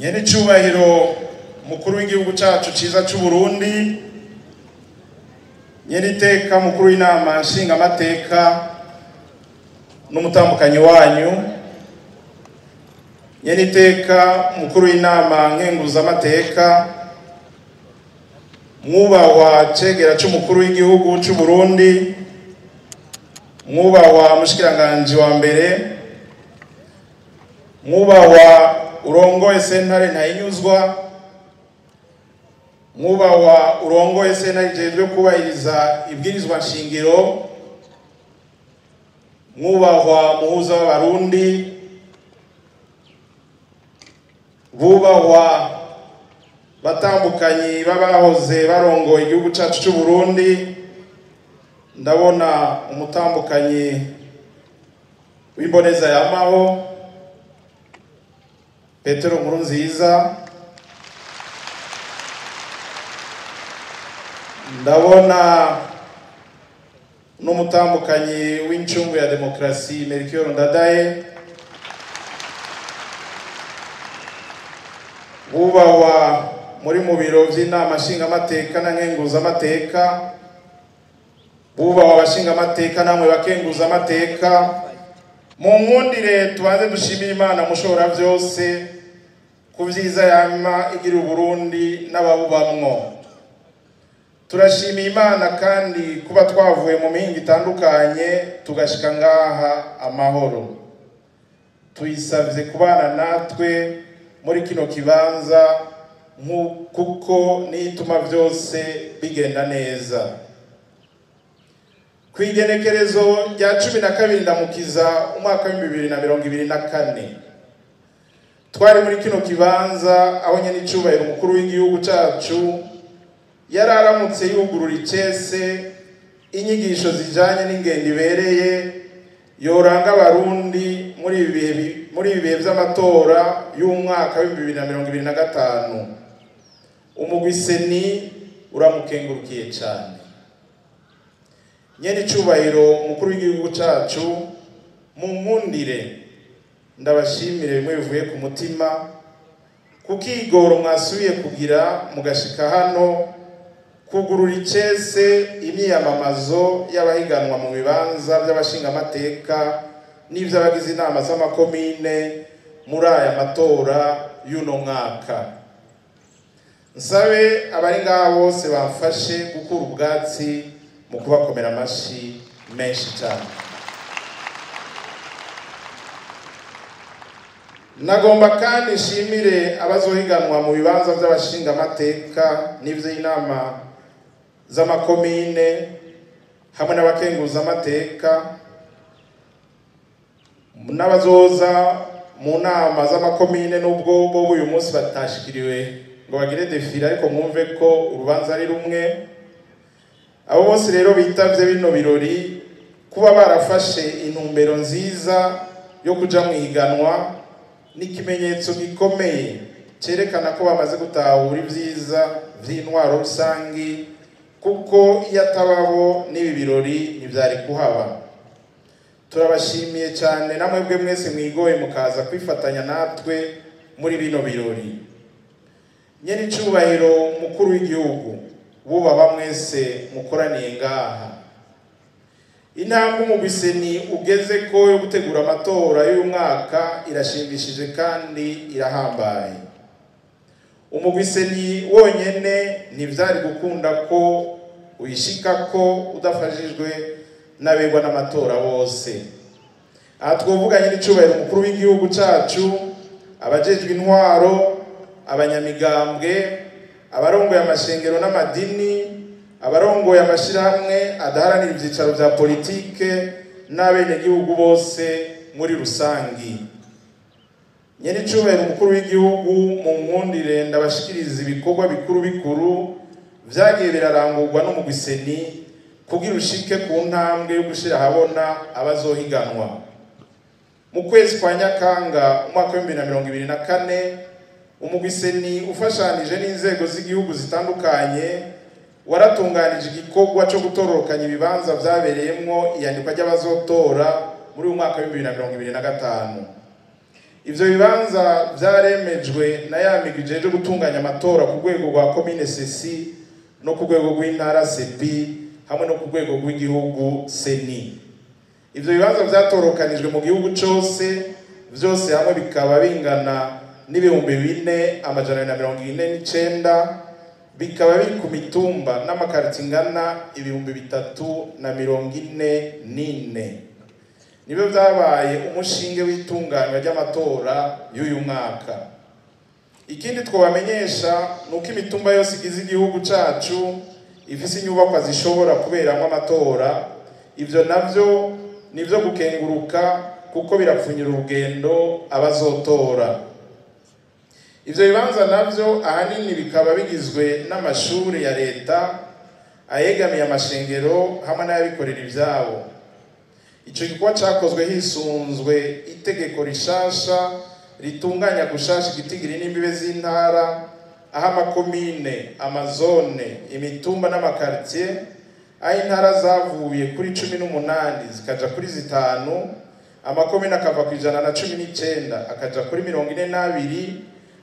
Nyene icubahiro mukuru w'igihugu cacu ciza c'u Burundi, nyene iteka mukuru w'inama nshingamateka n'umutambukanyi wanyu, nyene iteka mukuru w'inama nkenguzamateka, mwubahwa cegera c'umukuru w'igihugu c'u Burundi, mwubahwa mushikiranganji wa mbere, mwubahwa urongoye sentare ntayinyuzwa, mwubahwa urongoye sentare ijejwe kubahiriza ibwirizwa nshingiro, mwubahwa muhuza w'abarundi, bubahwa batambukanyi babahoze barongoye igihugu cacu c'u Burundi. Ndabona umutambukanyi w'imboneza yamaho Petero Nkurunziza, ndabona n'umutambukanyi w'incungu ya demokrasi Melchior Ndadaye, bubahwa muri mu biro vy'inama nshingamateka na nkenguzamateka, bubahwa abashingamateka namwe bakenguzamateka. Mu nkundire tubanze dushimire Imana mushobora vyose ku vyiza yama igira Uburundi n'ababubamwo. Turashimiye Imana kandi kuba twavuye mu mihingo itandukanye tugashika ngaha amahoro. Tuyisavye kubana natwe muri kino kibanza kuko nituma vyose bigenda neza. Kw'igenekerezo rya 12 Ndamukiza umwaka wa 2024 twari muri kino kibanza aho nyene icubahiro umukuru w'igihugu cacu yararamutse yugurura icese inyigisho zijanye n'ingendo ibereye yoranga abarundi muri ibi bihe vy'amatora y'umwaka wa 2025. Umugwi seni uramukengurukiye cane. Nyene icubahiro umukuru w'igihugu cacu, mu nkundire ndabashimire bimwe bivuye ku mutima kukigoro mwasubiye kugira mugashika hano kugurura icese imyiyamamazo y'abahiganwa mu bibanza by'abashingamateka n'ivy'abagize inama z'amakomine muri aya matora y'uno mwaka. Nsabe abari ngaha bose bamfashe gukura ubwatsi mu kubakomera amashi menshi cyane. Nagomba kandi nshimire abazohiganwa mu bibanza by'abashingamateka n'ivy'inama z'amakomine hamwe n'abakenguzamateka n'abazoza mu nama z'amakomine, nubwo bo uyu munsi batashikiriwe ngo bagire defile, ariko mwumve ko urubanza ari rumwe. Abo bose rero bitavye bino birori kuba barafashe intumbero nziza yo kuja mwihiganwa n'ikimenyetso gikomeye cerekana ko bamaze gutahura ivyiza vy'intwaro rusangi, kuko iyo atababo n'ibi birori ntivyari kuhaba. Turabashimiye cyane namwebwe mwese mwigoye mukaza kwifatanya natwe muri bino birori. Nyene icubahiro mukuru w'igihugu, bubaba mwese mukoraniye ngaha, intambwe umugwi seni ugeze ko yo gutegura amatora y'uyu mwaka irashimishije kandi irahambaye. Umugwi seni wonyene ntivyari gukunda ko uyishika ko udafashijwe n'abegwa n'amatora bose. Aha twovuga nyene icubahiro umukuru w'igihugu cacu, abajejwe intwaro, abanyamigambwe, abarongoye amashengero n'amadini, abarongoye amashirahamwe adaharanira ivyicaro vya politike n'abenegihugu bose muri rusangi. Nyene icubahiro umukuru w'igihugu, mu nkundire ndabashikiriza ibikorwa bikuru bikuru vyagiye birarangurwa n'umugwi seni kugira ushike ku ntambwe yo gushira ahabona abazohiganwa. Mu kwezi kwa Nyakanga umwaka wa 2024 umugwi seni ufashanije n'inzego z'igihugu zitandukanye waratunganije igikorwa cyo gutororokanya ibibanza vyabereyemwo iyandikwa ry'abazotora muri uyu mwaka wa 2025. Ivyo bibanza vyaremejwe na ya migwi ijejwe gutunganya amatora ku rwego rwa komine CECI no ku rwego rw'intara CEPI hamwe no ku rwego rw'igihugu CENI. Ivyo bibanza vyatorokanijwe mu gihugu cose, vyose hamwe bikaba bingana n'4249, bikaba biri ku mitumba n'amakariti ingana 3044. Nibyo vyabaye umushinge w'itunganywa ry'amatora y'uyu mwaka. Ikindi twobamenyesha nuko imitumba yose igize igihugu cacu ifise inyubakwa zishobora kuberamwo amatora. Ivyo navyo nivyo gukenguruka kuko birapfunyira urugendo abazotora. Ivyo bibanza navyo ahanini bikaba bigizwe n'amashuri ya leta, ayegamiye amashengero hamwe n'ayabikorera ivyabo. Ico gikorwa cakozwe hisunzwe itegeko rishasha ritunganya gushasha igitigiri n'imbibe z'intara, aho amakomine, amazone, imitumba n'amakartier, aho intara zavuye kuri 18 zikaja kuri 5, amakomine akava ku 119 akaja kuri 42,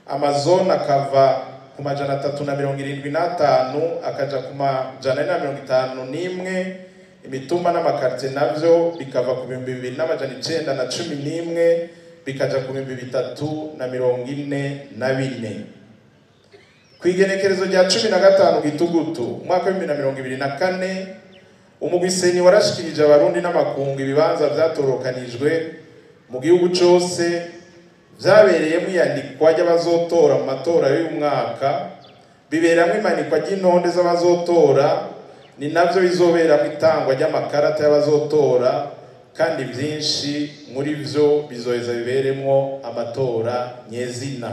amazone akava ku 375 akaja ku 451, imitumba n'amakartier navyo bikava ku 2911 bikaja ku 3044. Kw'igenekerezo rya 15 Gitugutu umwaka wa 2024, umugwi CENI warashikirije abarundi n'amakungu ibibanza vyatorokanijwe mu gihugu cose vyabereyemwo iyandikwa ry'abazotora mu matora y'uyu mwaka, biberamwo imanikwa ry'intonde z'abazotora, ni navyo bizoberamwo itangwa ry'amakarata y'abazotora, kandi vyinshi muri vyo bizoheza biberemwo amatora nyezina.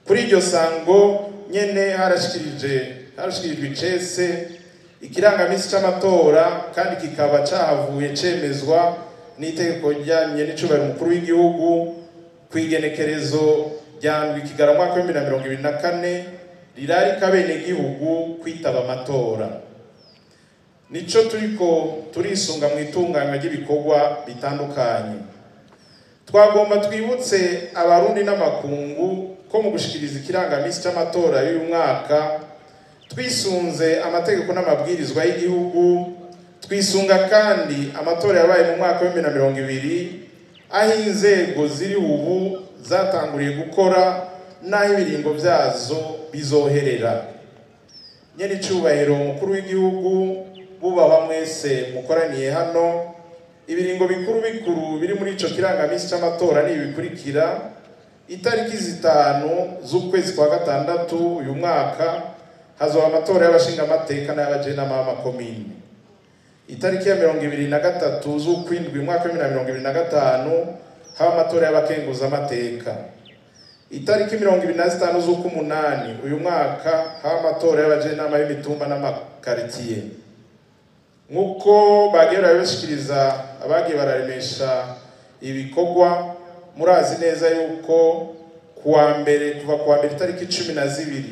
Kuri iryo sango nyene harashikirijwe icese ikirangamisi c'amatora, kandi kikaba cahavuye cemezwa n'itegeko ryanye n'icubahiro umukuru w'igihugu kw'igenekerezo rya 7 Kigarama umwaka wa 2024 rirarika abenegihugu kwitaba amatora. Nico turiko turisunga mu itunganywa ry'ibikorwa bitandukanye. Twagomba twibutse abarundi n'amakungu ko mu gushikiriza ikirangamisi c'amatora y'uyu mwaka twisunze amategeko n'amabwirizwa y'igihugu, twisunga kandi amatora yabaye mu mwaka wa 2020, aho inzego ziri ubu zatanguriye gukora n'aho ibiringo vyazo bizoherera. Nyene icubahiro umukuru w'igihugu, bubahwa mwese mukoraniye hano, ibiringo bikuru bikuru biri muri ico kirangamisi c'amatora ni ibikurikira: itariki 5 z'ukwezi kwa 6 uyu mwaka hazoba amatora y'abashingamateka n'ay'abajenama b'amakomine. Itariki ya 23 z'ukwindwi umwaka wa 2025 haba amatora y'abakenguzamateka. Itariki 25 z'ukumunani uyu mwaka haba amatora y'abajenama b'imitumba n'amakaritiye. Nk'uko bagiye barabishikiriza abagiye bararemesha ibikorwa, murazi neza yuko kuwa mbere, kuva kuwa mbere itariki 12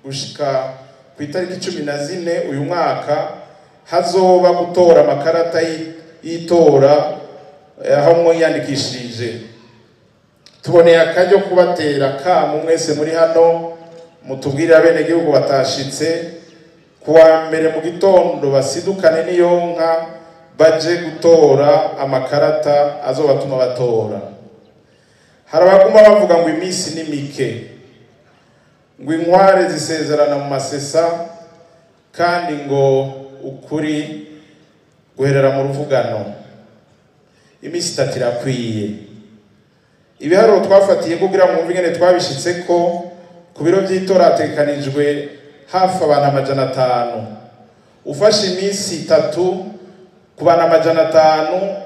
gushika ku itariki 14 uyu mwaka hazoba gutora amakarata y'itora aho mwiyandikishije. Tuboneye akaryo kubatera kamu mwese muri hano, mutubwire abenegihugu batashitse kuwa mbere mu gitondo basidukane n'iyonka baje gutora amakarata azobatuma batora. Hari abaguma bavuga ngo iminsi ni mike, ngo inkware zisezerana mu masesa, kandi ngo ukuri guherera mu ruvugano. Iminsi itatu irakwiye. Ibiharuro twafatiye kugira mwumve ingene twabishitseko, ku biro vy'itora hategekanijwe hafi abantu 500. Ufashe iminsi itatu ku bantu 500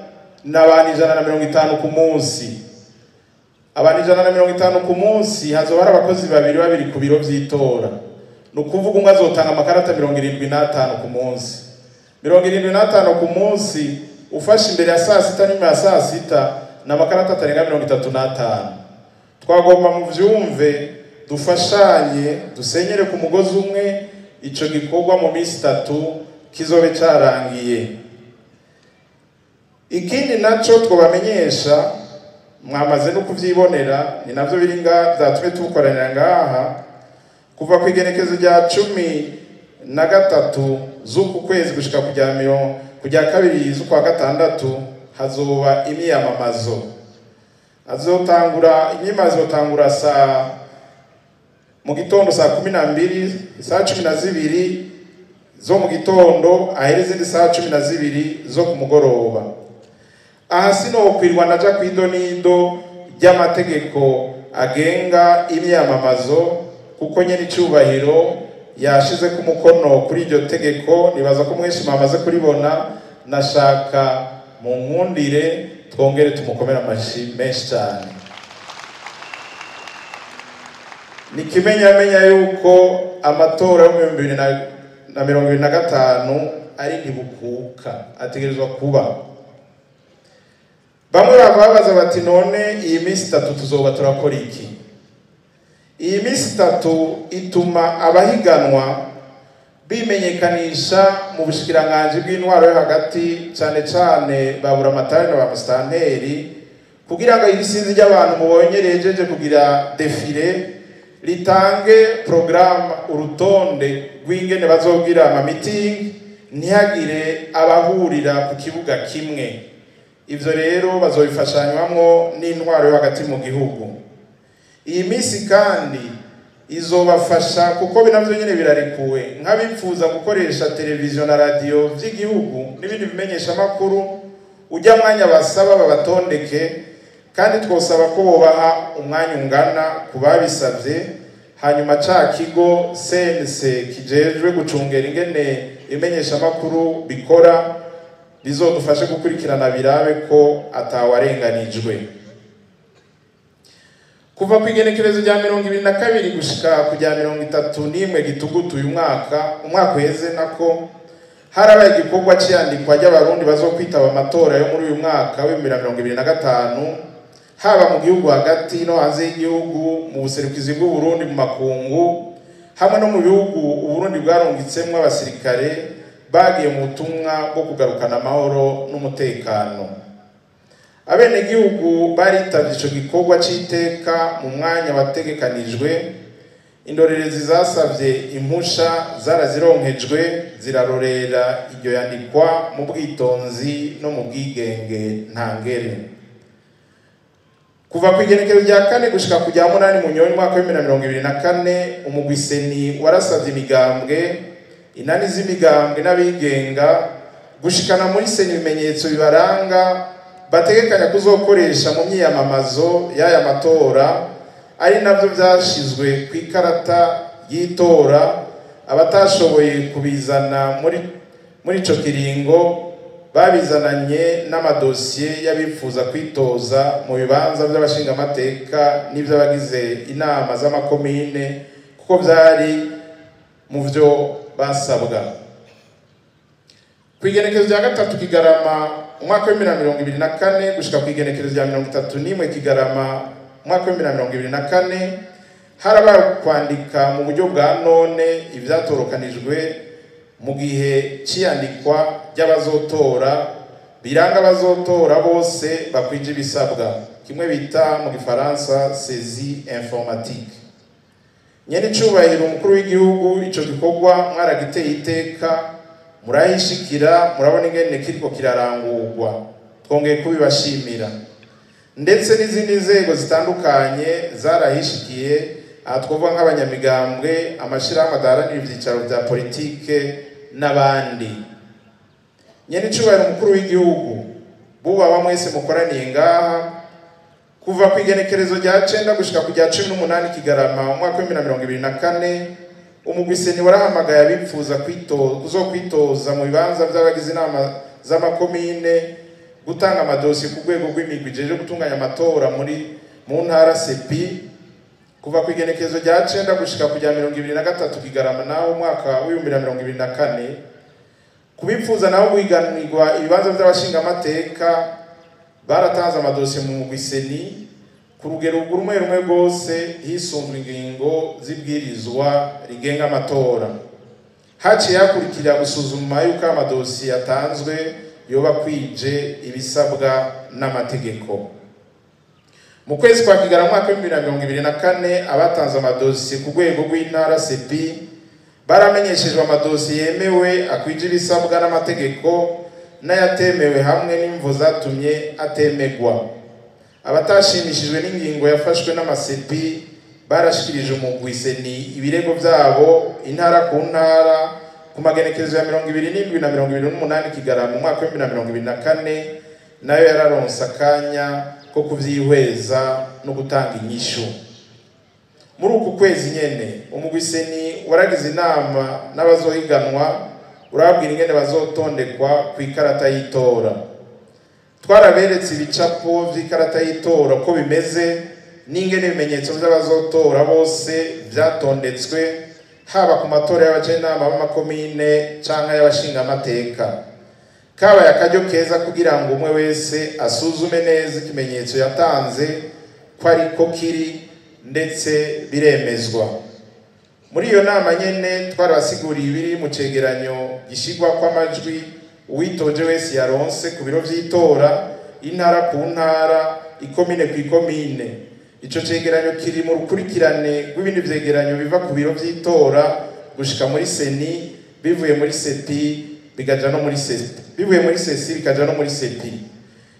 n'abantu 150 ku munsi. Abantu 150 ku munsi hazoba hari abakozi babiri babiri ku biro vy'itora. Ni ukuvuga umwe azotanga amakarata 75 ku munsi. 75 ku munsi ufashe imbere ya saa sita nyuma ya saa sita na makarata atarenga 35. Twagomba mu vyumve, dufashanye, dusenyere ku mugozi umwe, ico gikorwa mu minsi itatu kizobe carangiye. Ikindi naco twobamenyesha Mwamaze no kuvyibonera, ni navyo biri nga vyatumye tukoranira ngaha. Kuva ku igenekezo rya 13 z'uku kwezi gushika kujya 2 z'ukwa gatandatu hazoba imyamamazo. Azotangura imyimazo tangura saa mu gitondo saa 12, saa 12 zo mu gitondo ahere izindi saa 12 zo ku mugoroba. Aha sinokwirwa naja kwidonido ry'amategeko agenga imyamamazo, kuko nyene icubahiro yashize ku mukono kuri iryo tegeko. Nibaza ko mwese mwamaze kuribona. Nashaka mu nkundire twongere tumukomere amashi menshi cyane. Ni kimenyamenya yuko amatora yo mu 2025 ari ntibukuka, ategerezwa kuba. Bamwe babaza bati none iyi minsi itatu tuzoba turakora iki? Iyi minsi itatu ituma abahiganwa bimenyekanisha mu bushikiranganji bw'intwaro yo hagati, cyane cyane babura amatari na ba musitanteri, kugira ngo ibisinzi ry'abantu mubonye rejeje kugira defile ritange programme, urutonde rw'ingene bazobwira ama meeting, ntihagire abahurira ku kibuga kimwe. Ivyo rero bazobifashanywamwo n'intwaro yo hagati mu gihugu. Iyi minsi kandi izobafasha, kuko binavyo nyene birarekuwe, nk'abipfuza gukoresha televiziyo na radio vy'igihugu n'ibindi bimenyesha makuru, ujya mwanya basaba babatondeke, kandi twosaba ko bobaha umwanya ungana kubabisavye. Hanyuma ca kigo CNC kijejwe gucungera ingene imenyesha makuru bikora bizodufashe gukurikirana birabe ko atawarenganijwe. Kuva ku igenekerezo rya 22 gushika ku rya 31 gitugutu uyu mwaka, umwaka uheze nako, harabaye igikorwa c'iyandikwa ry'abarundi bazokwitaba amatora yo muri uyu mwaka wa 2025, haba mu gihugu hagati no hanze y'igihugu, mu buserukizi bw'u Burundi mu makungu, hamwe no mu bihugu u Burundi bwarungitsemwo abasirikare bagiye mu butumwa bwo kugarukana amahoro n'umutekano. Abenegihugu baritavye ico gikorwa c'iteka mu mwanya wategekanijwe. Indorerezi zasavye impusha zarazironkejwe, zirarorera iryo yandikwa mu bwitonzi no mu bwigenge ntangere. Kuva ku igenekerezo rya 4 gushika ku rya 8 Munyonyo umwaka wa 2024, umugwi seni warasavye imigambwe, inani z'imigambwe n'abigenga gushikana muri seni ibimenyetso bibaranga bategekanya kuzokoresha mu myiyamamazo y'aya matora, ari navyo vyashizwe ku ikarata y'itora. Abatashoboye kubizana muri ico kiringo babizananye n'amadosiye y'abifuza kwitoza mu bibanza by'abashingamateka n'ivy'abagize inama z'amakomine, kuko vyari mu vyo basabwa. Ku igenekerezo rya 3 Kigarama umwaka wa 2024 gushika ku igenekerezo rya 31 Kigarama umwaka wa 2024, harabaye kwandika mu buryo bwa none ivyatorokanijwe mu gihe c'iyandikwa ry'abazotora, biranga abazotora bose bakwije ibisabwa, kimwe bita mu gifaransa saisie informatique. Nyene icubahiro umukuru w'igihugu, ico gikorwa mwaragiteye iteka, murahishikira, murabona ingene kiriko kirarangurwa, twongeye kubibashimira. Ndetse n'izindi nzego zitandukanye zarahishikiye, aha twovuga nk'abanyamigambwe, amashirahamwe adaharanira ivyicaro vya politike n'abandi. Nyene icubahiro umukuru w'igihugu, buba mwese mukoraniye ngaha, kuva ku igenekerezo rya 9 gushika ku rya 18 Kigarama umwaka wa 2024, umugwi seni warahamagaye abipfuza kuzokwitoza mu bibanza vy'abagize inama z'amakomine gutanga amadosiye ku rwego rw'imigwi ijeje gutunganya amatora mu ntara sepi. Kuva ku igenekerezo rya 9 gushika ku rya 23 Kigarama naho umwaka wa 2024, kubipfuza naho guhiganirwa ibibanza vy'abashingamateka baratanze amadosiye mu mugwi seni ku rugero rumwe rumwe rwose, hisunzwe ingingo z'ibwirizwa rigenga amatora. Haciye hakurikira gusuzuma yuko amadosiye yatanzwe yoba kwije ibisabwa n'amategeko. Mu kwezi kwa Kigarama mwaka 2024, abatanze amadosiye ku rwego rw'intara CEPI baramenyeshejwe amadosiye yemewe akwije ibisabwa n'amategeko n'ayatemewe hamwe n'imvo zatumye atemegwa. Abatashimishijwe n'ingingo yafashwe n'amasepi barashikirije umugwi CENI ibirego vyabo intara ku ntara ku magenekerezo ya 27 na 28 Kigarama mu mwaka wa 2024, nayo yararonse akanya ko kuvyihweza no gutanga inyishu. Muri uku kwezi nyene umugwi CENI waragize inama n'abazohiganwa, urababwira ingene bazotondekwa ku ikarata y'itora. Twaraberetse ibicapo vy'ikarata y'itora ko bimeze n'ingene ibimenyetso vy'abazotora bose vyatondetswe, haba ku matora y'abajenama b'amakomine canke y'abashingamateka. Kabaye akaryo keza kugira ngo umwe wese asuzume neza ikimenyetso yatanze ko ariko kiri, ndetse biremezwa. Muri iyo nama nyene twarabasiguriye ibiri mu cegeranyo gishigwa kw'amajwi uwitoje wese yaronse ku biro vy'itora, intara ku ntara, ikomine ku ikomine. Ico cegeranyo kiri mu rukurikirane rw'ibindi vyegeranyo biva ku biro vy'itora gushika muri CENI, bivuye muri CEPI bigaja no muri CEPI, bivuye muri CECI bikaja no muri CEPI.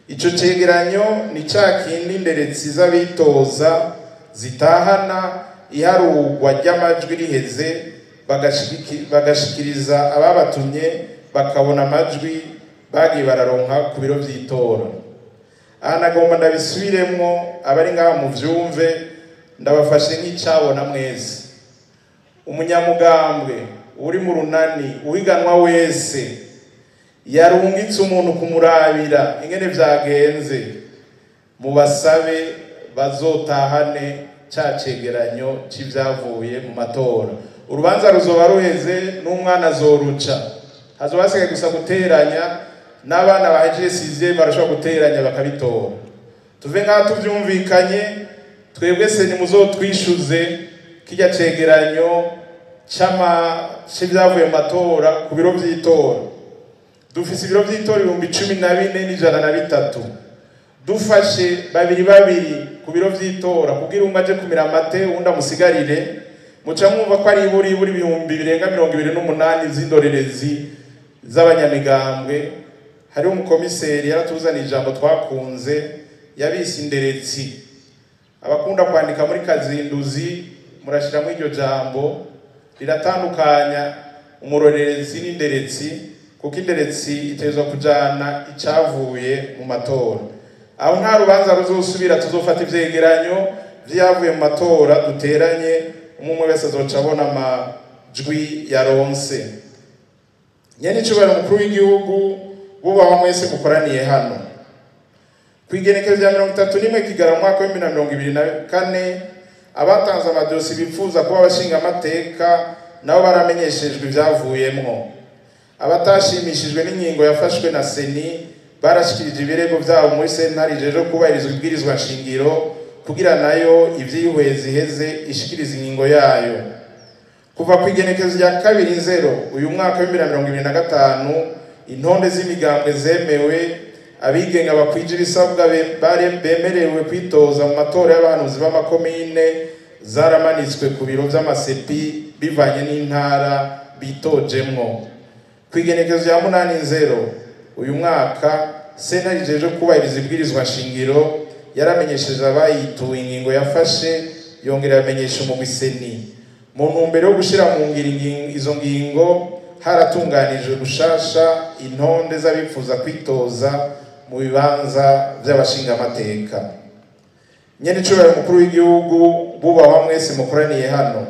Ico cegeranyo ni ca kindi nderetsi z'abitoza zitahana iharugwa ry'amajwi riheze, bagashikiriza ababatumye bakabona amajwi bagiye bararonka ku biro vy'itora. Aha nagomba ndabisubiremwo, abari ngaha muvyumve, ndabafashe nk'icabona mwese. Umunyamugambwe uri mu runani uhiganwa wese yarungitse umuntu kumurabira ingene vyagenze, mubasabe bazotahane ca cegeranyo c'ivyavuye mu matora. Urubanza ruzoba ruheze n'umwana azoruca, hazoba hasigaye gusa guteranya, n'abana bahejeje sixième barashobora guteranya bakabitora. Tuve ngaha tuvyumvikanye, twebwe CENI muzotwishuze kirya cegeranyo c'ivyavuye mu matora ku biro vy'itora. Dufise ibiro vy'itora 14,103. Dufashe babiri babiri ku biro vy'itora kugira umwe aje kumira amate uwundi amusigarire, muca mwumva ko ari iburi ibihumbi birenga 28 z'indorerezi z'abanyamigambwe. Hari umukomiseri yaratuzaniye ijambo twakunze, yabise inderetsi. Abakunda kwandika muri kazinduzi murashiramwo iryo jambo, riratandukanya umurorerezi n'inderetsi, kuko inderetsi itezwa kujana icavuye mu matora. Aho nta rubanza ruzosubira, tuzofata ivyegeranyo vyavuye mu matora duteranye, umwe wese azoca abona amajwi yaronse. Nyene icubahiro umukuru w'igihugu, bubahwa mwese mukoraniye hano. Kw'igenekerezo rya 31 Kigarama mu mwaka wa 2024, abatanze amadosi bipfuza kuba abashingamateka nabo baramenyeshejwe ivyavuyemwo. Abatashimishijwe n'ingingo yafashwe na CENI barashikirije ibirego vyabo muri sentare ijejwe kubahirizwa ibwirizwa nshingiro, kugira nayo ivyihweza iheze ishikiriza ingingo yayo. Kuva kw'igenekerezo rya 2/0 uyu mwaka wa 2025, intonde z'imigambwe zemewe, abigenga bakwije ibisabwa bemerewe kwitoza mu matora y'abahanuzi b'amakomine zaramanitswe ku biro vy'amasepi bivanye n'intara bitojemwo. Kw'igenekerezo rya 8/0 uyu mwaka, sentare ijejwe kubahiriza ibwirizwa nshingiro yaramenyesheje abayituye ingingo yafashe, yongera yamenyesha umugwi CENI. Mu ntumbero yo gushira mu ngiro izo ngingo, haratunganijwe gushasha intonde z'abifuza kwitoza mu bibanza vy'abashingamateka. Nyene icubahiro umukuru w'igihugu, bubahwa mwese mukoraniye hano,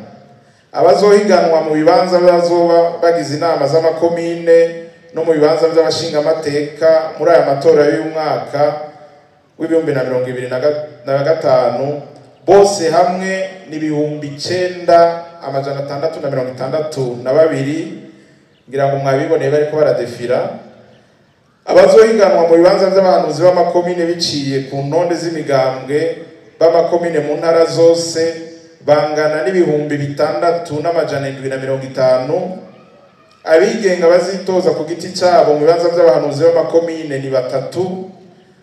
abazohiganwa mu bibanza bazoba bagize inama z'amakomine no mu bibanza vy'abashingamateka muri aya matora y'uyu mwaka w'2025, bose hamwe ni 9662, ngira ngo mwabiboneye bariko baradefira. Abazohiganwa mu bibanza vy'abahanuzi b'amakomine biciye ku ntonde z'imigambwe b'amakomine mu ntara zose bangana n'6750. Abigenga bazitoza ku giti cabo mu bibanza vy'abahanuzi b'amakomine ni 3.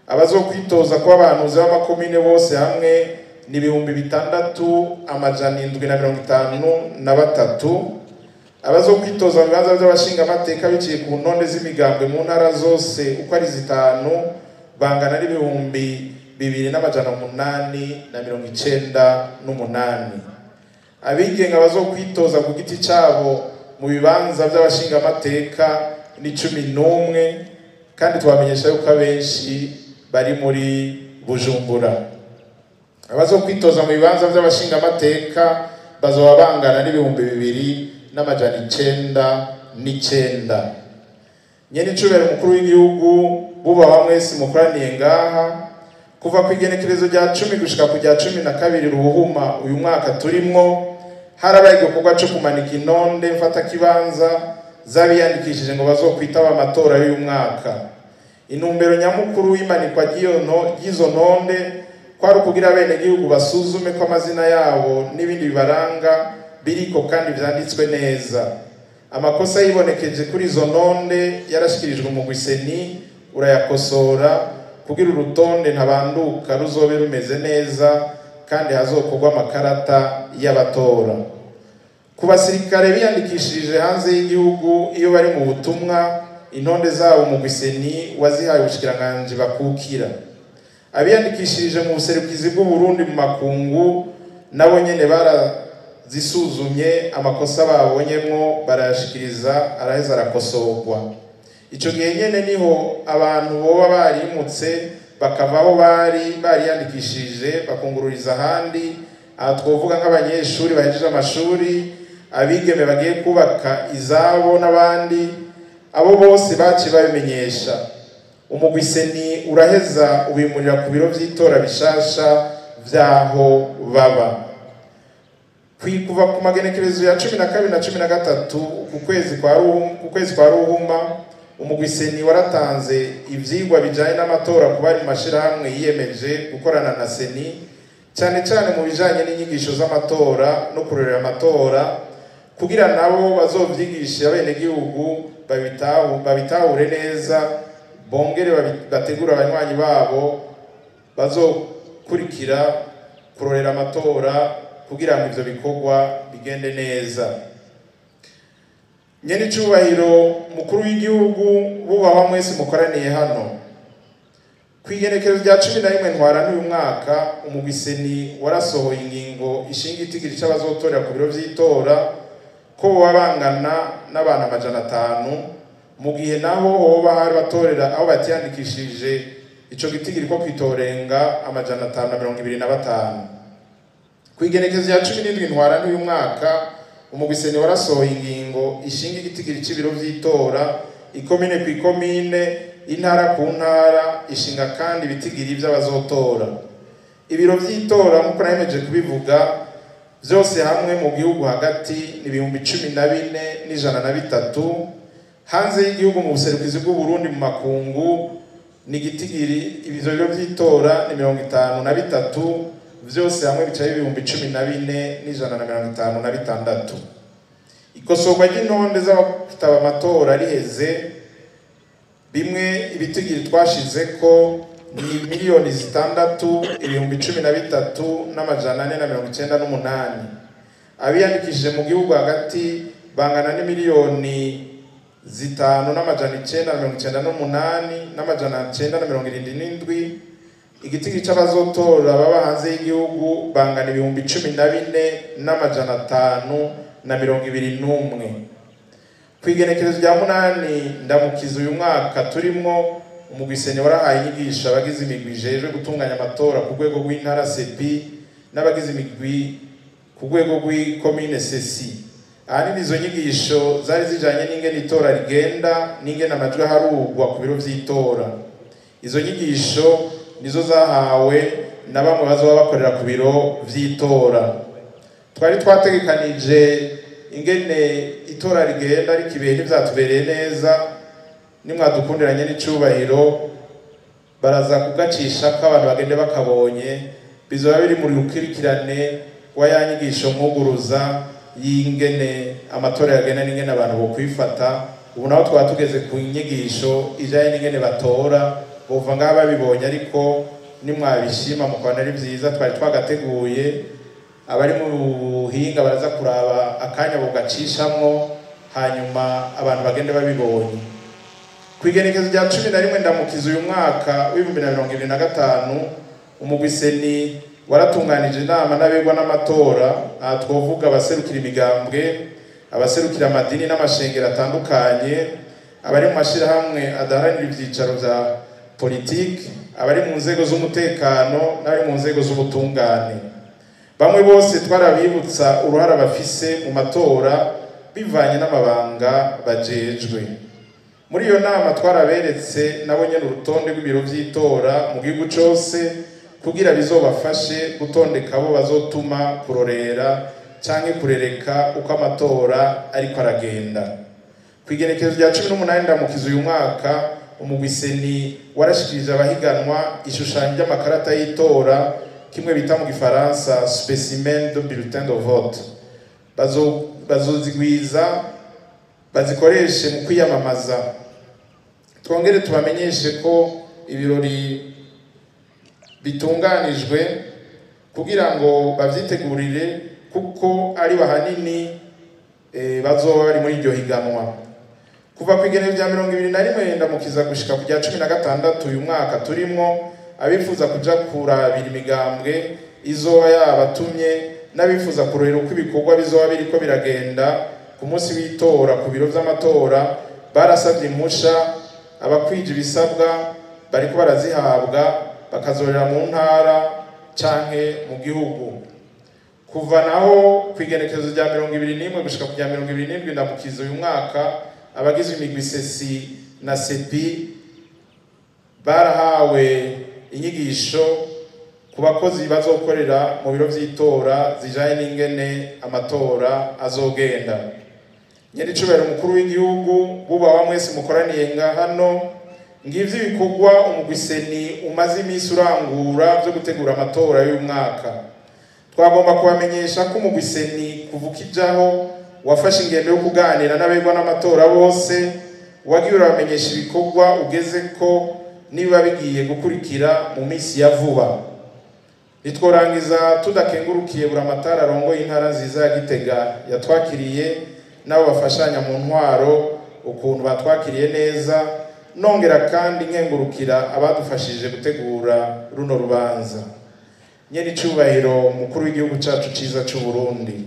Abazokwitoza kuba abahanuzi b'amakomine bose hamwe ni 6753. Abazokwitoza mu bibanza by'abashingamateka biciye ku ntonde z'imigambwe mu ntara zose uko ari 5 bangana n'2898. Abigenga bazokwitoza ku giti cabo mu bibanza by'abashingamateka ni 11, kandi twamenyesha yuko abenshi bari muri Bujumbura. Abazokwitoza mu bibanza by'abashingamateka bazoba bangana n'2909. Nyene icubahiro umukuru w'igihugu, bubahwa mwese mukoraniye ngaha, kuva ku igenekerezo rya 10 gushika ku rya 12 Ruhuhuma uyu mwaka turimwo, harabaye igikorwa co kumanika intonde mfatakibanza z'abiyandikishije ngo bazokwitaba amatora y'uyu mwaka. Intumbero nyamukuru y'imanikwa ry'izo ntonde kwari ukugira abenegihugu basuzume ko amazina yabo n'ibindi bibaranga biriko kandi vyanditswe neza. Amakosa yibonekeje kuri izo ntonde yarashikirijwe umugwi CENI urayakosora kugira urutonde ntabanduka ruzobe rumeze neza kandi hazokorwa amakarata y'abatora. Ku basirikare biyandikishirije hanze y'igihugu iyo bari mu butumwa, intonde zabo umugwi CENI wazihaye ubushikiranganji bakukira. Abiyandikishirije mu buserukizi bw'u Burundi mu makungu nabo nyene barazisuzumye, amakosa babonyemwo barayashikiriza, araheza arakosorwa. Ico gihe nyene niho abantu boba barimutse bakava aho bari bariyandikishije bakungururiza ahandi. Aha twovuga nk'abanyeshuri bahejeje amashuri, abigeme bagiye kubaka izabo n'abandi, abo bose baciye babimenyesha. Umugwi CENI uraheza ubimurira ku biro vy'itora bishasha vyaho baba. Kuva ku magenekerezo ya 12 na 13 ku kwezi kwa Ruhuma, umugwi CENI waratanze ivyigwa bijanye n'amatora ku bari mu mashirahamwe yiyemeje gukorana na CENI, cyane cyane mu bijanye n'inyigisho z'amatora no kurorera amatora, kugira nabo bazovyigishe abenegihugu babitahure neza, bongere bategura abanywanyi babo bazokurikira kurorera amatora kugira ngo ivyo bikorwa bigende neza. Nyene icubahiro mukuru w'igihugu, bubahwa mwese mukoraniye hano, ku igenekerezo rya 11 Ntwarante uyu mwaka, umugwi CENI warasohoye ingingo ishinga itigiri c'abazotorera ku biro vy'itora ko boba bangana n'abantu 500, mu gihe naho hoba hari batorera aho batiyandikishije ico gitigiri ko kwitorenga 525. Ku igenekerezo rya 17 Ntwarante uyu mwaka, umugwi CENI warasohoye ingingo ishinga igitigiri c'ibiro vy'itora ikomine ku ikomine, intara ku ntara, ishinga kandi ibitigiri vy'abazotora. Ibiro vy'itora nk'uko nahemeje kubivuga vyose hamwe mu gihugu hagati ni 14103, hanze y'igihugu mu buserukizi bw'u Burundi mu makungu ni igitigiri ibyo biro vy'itora ni 53, vyose hamwe bicaye 14156. Ikosorwa ry'intonde z'abataba amatora riheze, bimwe ibitigiri twashize ko ni 6,013,498. Abiyandikishije mu gihugu hagati bangana ni 5,998,977. Igitigiri c'abazotora baba hanze y'igihugu bangana 14,521. Ku igenekerezo rya 8 Ndamukiza uyu mwaka turimwo, umugwi CENI warahaye inyigisho abagize imigwi ijejwe gutunganya amatora ku rwego rw'intara CEPI n'abagize imigwi ku rwego rw'ikomine CECI. Ahanini izo nyigisho zari zijanye n'ingene itora rigenda n'ingene amajwi aharurwa ku biro vy'itora. Izo nyigisho nizo zahawe na bamwe bazoba bakorera ku biro vy'itora. Twari twategekanije ingene itora rigenda, ariko ibihe ntivyatubereye neza. Nimwadukundiranye n'icubahiro baraza kugacisha ko abantu bagende bakabonye, bizoba biri muri rukurikirane wa ya nyigisho mwuguruza y'ingene amatora yagenda n'ingene abantu bokwifata. Ubu naho twaba tugeze ku nyigisho ijanye n'ingene batora, Bova ngaha babibonye, ariko nimwabishima mukabona ari vyiza twari twagateguye, abari mu buhinga baraza kuraba akanya bogacishamwo, hanyuma abantu bagende babibonye. Kw'igenekezo rya 11 Ndamukiza uyu mwaka w'2025, umugwi CENI waratunganije inama n'abegwa n'amatora. Aha twovuga abaserukira imigambwe, abaserukira amadini n'amashengero atandukanye, abari mu mashirahamwe adaharanira ivyicaro vya politiki, abari mu nzego z'umutekano n'abari mu nzego z'ubutungane. Bamwe bose twarabibutsa uruhara bafise mu matora bivanye n'amabanga bajejwe. Muri iyo nama twaraberetse nabo nyene urutonde rw'ibiro vy'itora mu gihugu cose, kugira bizobafashe gutondeka abo bazotuma kurorera canke kurereka uko amatora ariko aragenda. Kw'igenekerezo rya 18 Ndamukiza uyu mwaka, umugwi CENI warashikirije abahiganwa ishushanyo ry'amakarata y'itora, kimwe bita mu gifaransa spécimen de bulletin de vote. Bazozigwiza bazikoreshe mu kwiyamamaza. Twongere tubamenyeshe ko ibirori bitunganijwe kugira ngo bavyitegurire, kuko ari bahanini bazoba bari muri iryo higanwa. Kuva ku igenekerezo rya 21 Ndamukiza gushika ku rya 16 uyu mwaka turimwo, abifuza kuja kurabira imigambwe izoba yabatumye n'abifuza kurorera uko ibikorwa bizoba biriko biragenda ku munsi w'itora ku biro vy'amatora barasavye impusha. Abakwije ibisabwa bariko barazihabwa, bakazorera mu ntara canke mu gihugu. Kuva naho ku igenekerezo rya 21 gushika ku rya 27 Ndamukiza uyu mwaka, abagize imigwi CECI na CEPI barahawe inyigisho ku bakozi bazokorera mu biro vy'itora zijanye n'ingene amatora azogenda. Nyenicubahiro umukuru w'igihugu, bubahwa mwese mukoraniye nga hano, ngivyo ibikorwa umugwi CENI umaze imisi urangura vyo gutegura amatora y'uyu mwaka. Twagomba kubamenyesha ko umugwi CENI kuva ukijaho wafashe ingendo yo kuganira n'abegwa n'amatora bose, wagiye urabamenyesha ibikorwa ugeze ko niba bigiye gukurikira mu minsi ya vuba. Nitworangiza tudakengurukiye Buramatari arongoye intara nziza ya Gitega yatwakiriye, n'abo bafashanya mu ntwaro ukuntu batwakiriye neza, nongera kandi nkengurukira abadufashije gutegura runo rubanza. Nyenicubahiro mukuru w'igihugu cacu ciza c'u Burundi,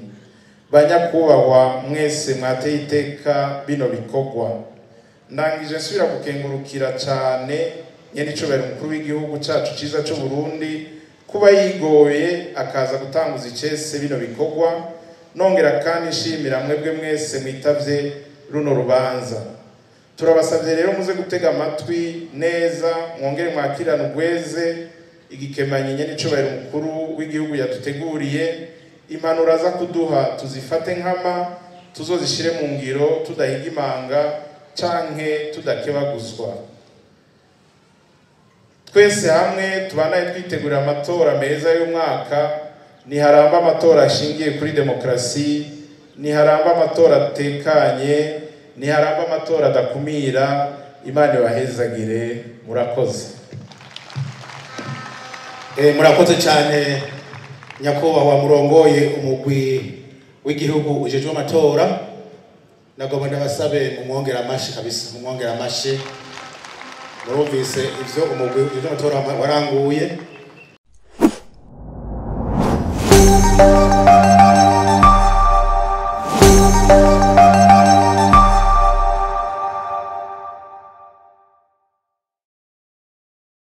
banyakubahwa mwese mwateye iteka bino bikorwa, ndangije nsubira gukengurukira cane nyenicubahiro mukuru w'igihugu cacu ciza c'u Burundi kuba yigoye akaza gutanguza icese bino bikorwa, nongera kandi nshimira mwebwe mwese mwitavye runo rubanza. Turabasavye rero muze gutega amatwi neza, mwongere mwakirane ugweze igikemanyi nyenicubahiro mukuru w'igihugu yaduteguriye. Impanuro aza kuduha tuzifate nkama, tuzozishire mu ngiro tudahiga imanga canke tudakebaguzwa. Twese hamwe tubanaye twitegurira amatora meza y'umwaka. Niharamba amatora ashingiye kuri demokrasi, niharamba amatora atekanye, niharamba amatora adakumira. Imana ibahezagire. Murakoze. Murakoze cyane nyakubahwa murongoye umugwi w'igihugu ujejwe amatora. Nagomba ndabasabe mumwongera amashi kabisa, mumwongera amashi. Murumvise ivyo umugwi ujejwe amatora waranguye.